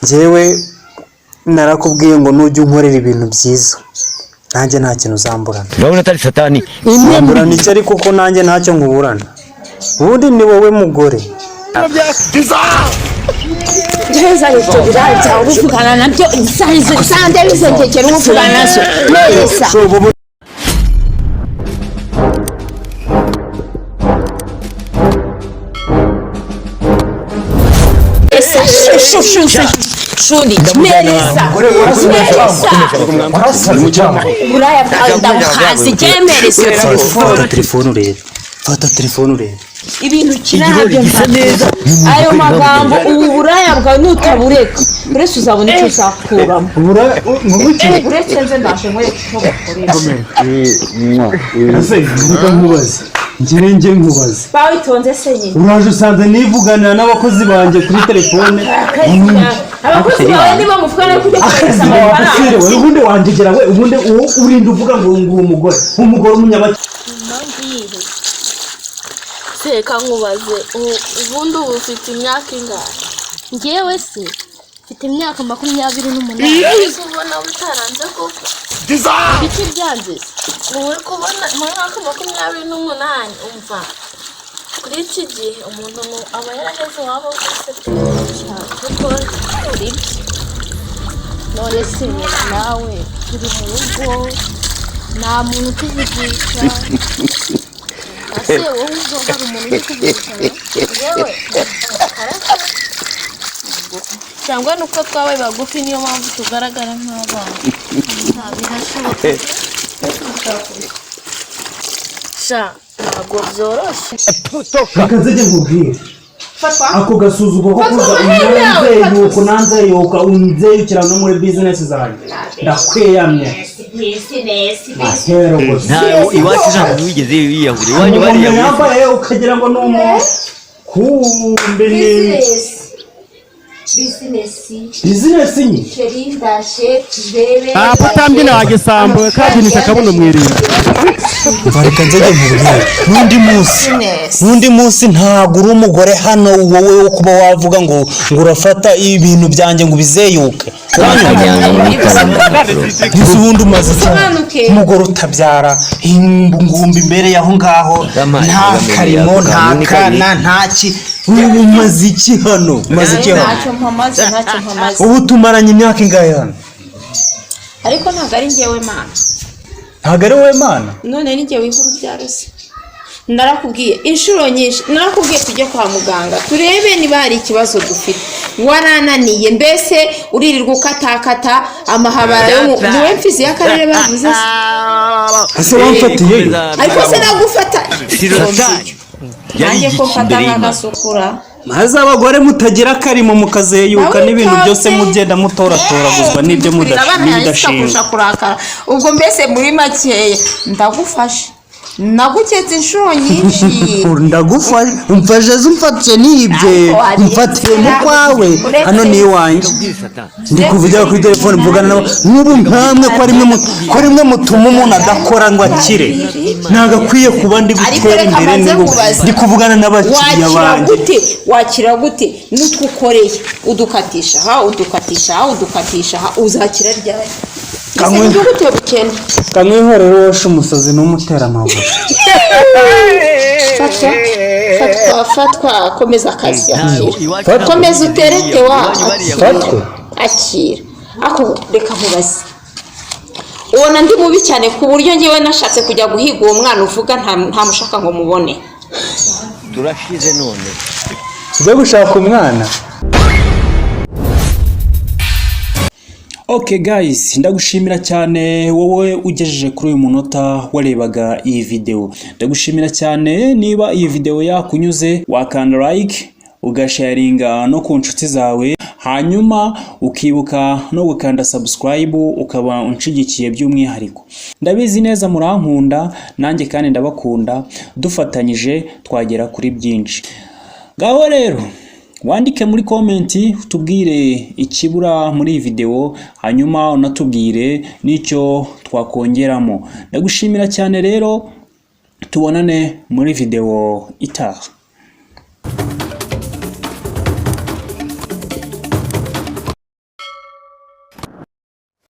Njyewe narakubwiye ngo nujya unkorera ibintu byiza, nanjye nta kintu uzamburana. Urabona atari satani. Wamburana iki ariko ko nanjye ntacyo nkuburana? Ubundi ni wowe mugore. Neza, ibyo biraya byawe uvugana nabyo isaha sande bizengekera uvugana nazo neza. So, ubu Shuri mereza mereza. Warasaze cyangwa? Uburaya bwawe ndabuhaze, jyemereza. Fata telefone urebe, fata telefone urebe. Ibintu ukina nabyo mfata ayo magambo. Ubu buraya bwawe nutabureka, uretse uzabona icyo uzakuramo. Uretse nze ndaje nkwereke icyo bakoresha. Ese reka nkubaze, ngire njye nkubaze. Bawitonze se nyine. Uraje usanze nivuganira n'abakozi banjye kuri telefone. Abakozi bawe niba muvugana kujya kohereza amafaranga. Wapfiriwe ubundi wanjegera we, ubundi uwo urinda uvuga ngo umugore umunyabake. Impamvu yihe? Seka nkubaze, ubundi ubu ufite imyaka ingahe? Njyewe se mfite imyaka 28. Ariko ubona bitaranze kuko Ibiki byanze se? Ubu uri kubona mu mwaka 28, umva, kuri iki gihe umuntu aba yaraheze iwabo rwose pe, kuko Ibyo none se nawe turi mu rugo, nta muntu utuvugisha. Ese wowe ubwo hari umuntu uri kuvugisha? Yewe, cyangwa ni uko twabaye bagufi, niyo mpamvu tugaragara nk'abana. Birashoboka. Sha, ntabwo byoroshye. Reka nzajye nkubwire, ako gasuzuguro ko kuza unanzeyuka, unanzeyuka, unzeyukira no muri bizinesi zanjye, ndakweyamye mahero gusa. Ntawe iwacu, ntabwo wigeze wiyahura iwanyu. Umuntu Bariyahura. yambaye ukagira ngo ni umuntu, kumbe ni Bizinesi. Bizinesi nye. Chéri, ndaje turebe. Papa utambye wagisambo kabyinisha akabuno mwirinda. Reka nzajye nkubwire, n'undi munsi ntabwo uri umugore hano wowe wo kuba wavuga ngo urafata ibintu byanjye ngo ubizeyuke. Gusa ubundi umaze iki? Usobanuke. Umugore utabyara, ingumba imbere y'aho ngaho, nta karimo, nta kana, nta ki. Ubu umaze iki hano? Umaze iki hano? Ntacyo mpamaze, ntacyo mpamaze. Ubu tumaranye imyaka ingahe hano? Ariko ntabwo ari njyewe Mana. Ntabwo ari wowe Mana? None ni njyewe inkuru byaro se? Narakubwiye inshuro nyinshi, narakubwiye tujye kwa muganga turebe niba hari ikibazo dufite, warananiye. Mbese uririrwa ukatakata amahabara yo mu niwe mfizi y'akarere bavuze se? Ese wamfatiyeyo? Ariko se nagufata Satani nanjye ko yari mfata imbere y'Imana. nk'agasukura? Maze abagore mutagira akarimo mukazeyuka Nawe n'ibintu byose, utazi. mugenda mutoratoraguzwa n'ibyo Abana n'ibidashinga. kurusha kurakara. Ubwo mbese muri makeya ndagufashe, naguketse inshuro nyinshi. Ndagufashe, umfashe se? Umfatiye n'ibye? Ariko hari Umfatiye mu kwawe. Uretse- Hano ni iwanjye, ndi kuvugira kuri telefone mvugana nabo. Nk'ubu nkamwe ko ari mwe mutuma umuntu adakora ngo akire, ntabwo akwiye kuba ndi Ariko gutera reka imbere mbanze niba nkubaze. ndi kuvugana n'abakiriya Wakira banjye. gute, wakira gute n'utwo ukoreye udukatisha aha, udukatisha aha, udukatisha aha? Uzakira ryari ese? Kamwe. Ni gute bukene? Kamwihorere, woshe umusazi n'umutera amabuye. Fatwa, fatwa, fatwa, komeza akazi, akira. Iwacu Komeza uterete wa. Iwanyu bariyahura. Fatwe. Akira. Ako reka nkubaze, ubona ndi mubi cyane ku buryo ngewe nashatse kujya guhiga uwo mwana uvuga ntamushaka ngo mubone? Turashize none. Ujya gushaka umwana. Ok guys, ndagushimira cyane wowe ugejeje kuri uyu munota warebaga iyi video. Ndagushimira cyane. Niba iyi video yakunyuze, wakanda like, ugasharinga no ku nshuti zawe, hanyuma ukibuka no gukanda subscribe, ukaba unshigikiye by'umwihariko. Ndabizi neza murankunda, nanjye kandi ndabakunda. Dufatanyije twagera kuri byinshi. Ngaho rero wandike muri comment utubwire ikibura muri iyi video, hanyuma unatubwire n'icyo twakongeramo. Ndagushimira cyane rero, tubonane muri video itaha.